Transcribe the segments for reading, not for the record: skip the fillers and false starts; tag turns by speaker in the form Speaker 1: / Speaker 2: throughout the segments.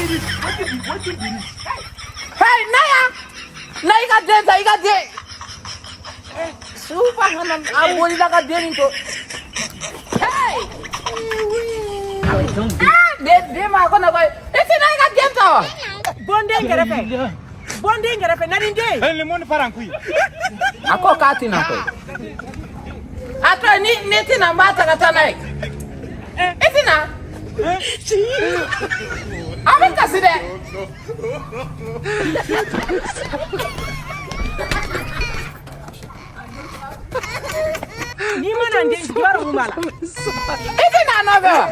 Speaker 1: Hey, Naya! Na i ka den ta, i ka den. Subahana, a bolila ka den nin to. Hey! Ah, den ma ko na koyi. I tɛ na i ka den ta wa?
Speaker 2: Bɔnden kɛrɛfɛ, bɔnden kɛrɛfɛ, na ni den.
Speaker 3: Le monde part en couille.
Speaker 1: A ko k'a tɛna koyi. A to ni ne tɛna n b'a ta ka taa n'a ye. I tɛna? A bɛ kasi dɛ.
Speaker 2: N'i ma na n den jigin, i b'a dɔn mun b'a la.
Speaker 1: I tɛna a nɔfɛ wa?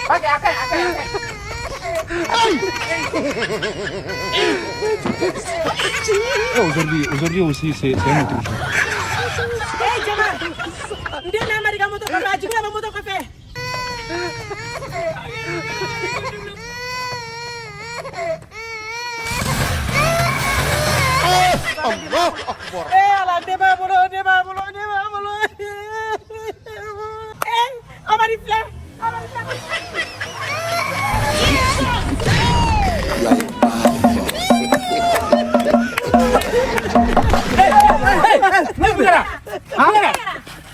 Speaker 1: Ok, a ka ɲi, a ka ɲi, a ka ɲi.
Speaker 3: Aujourd'hui aussi, c'est un autre jour.
Speaker 2: Ee jama, n den n'a Amadi ka moto kɔfɛ, a jiginna bɛ moto kɔfɛ. Ee Ala, den b'a bolo, den b'a bolo, den b'a bolo. Ee Amadi filɛ, Amadi filɛ.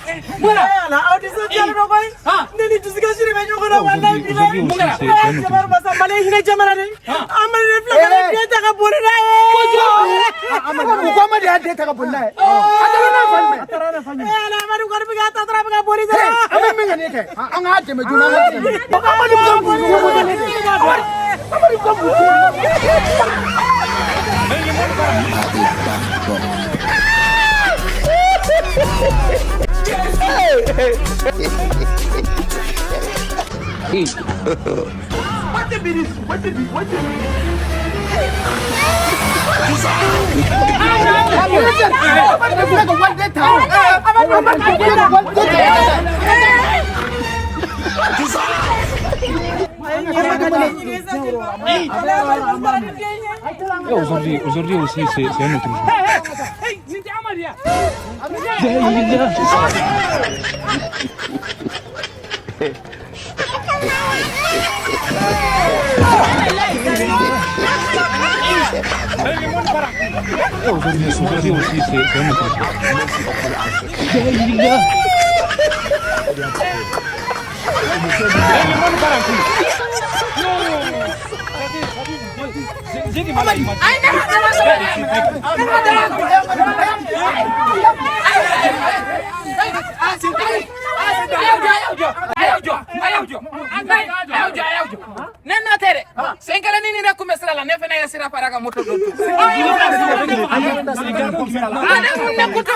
Speaker 2: Ee Ala, aw nisɔndiyalen don koyi. Ne ni dusukasi de bɛ ɲɔgɔn na, walayi bilayi.
Speaker 3: Aujourd'hui aussi, c'est
Speaker 2: Ee
Speaker 3: un autre
Speaker 2: Jabaru
Speaker 3: jour.
Speaker 2: Masa, Mali ye hinɛ jamana de. Amadi de filɛ ka ne den ta ka boli n'a ye.
Speaker 4: Amadi ko Amadi y'a den ta ka boli n'a ye. A taara n'a fa jumɛn?
Speaker 2: Ee Ala, Amadi kɔni bɛ k'a ta dɔrɔn, a bɛ ka boli dɔrɔn.
Speaker 4: An bɛ min kɛ nin kɛ, an k'a dɛmɛ joona, an k'a dɛmɛ. Amadi bɛ ka mun fɔ? Amadi bɛ ka mun fɔ? Amadi bɛ filɛ ka waliden ta. Amadi bɛ filɛ ka waliden ta.
Speaker 3: Aujourd'hui aussi, c'est un autre jour. Aujourd'hui aussi, c'est un autre jour. Le monde part en couille. J'ai du mal à imaginer.
Speaker 1: Ne nɔ tɛ dɛ. Sen kelen ni ne kun bɛ sira la, ne fana ye sira fara ka moto dɔ tu. Ah, ne kun ne kun tɛ.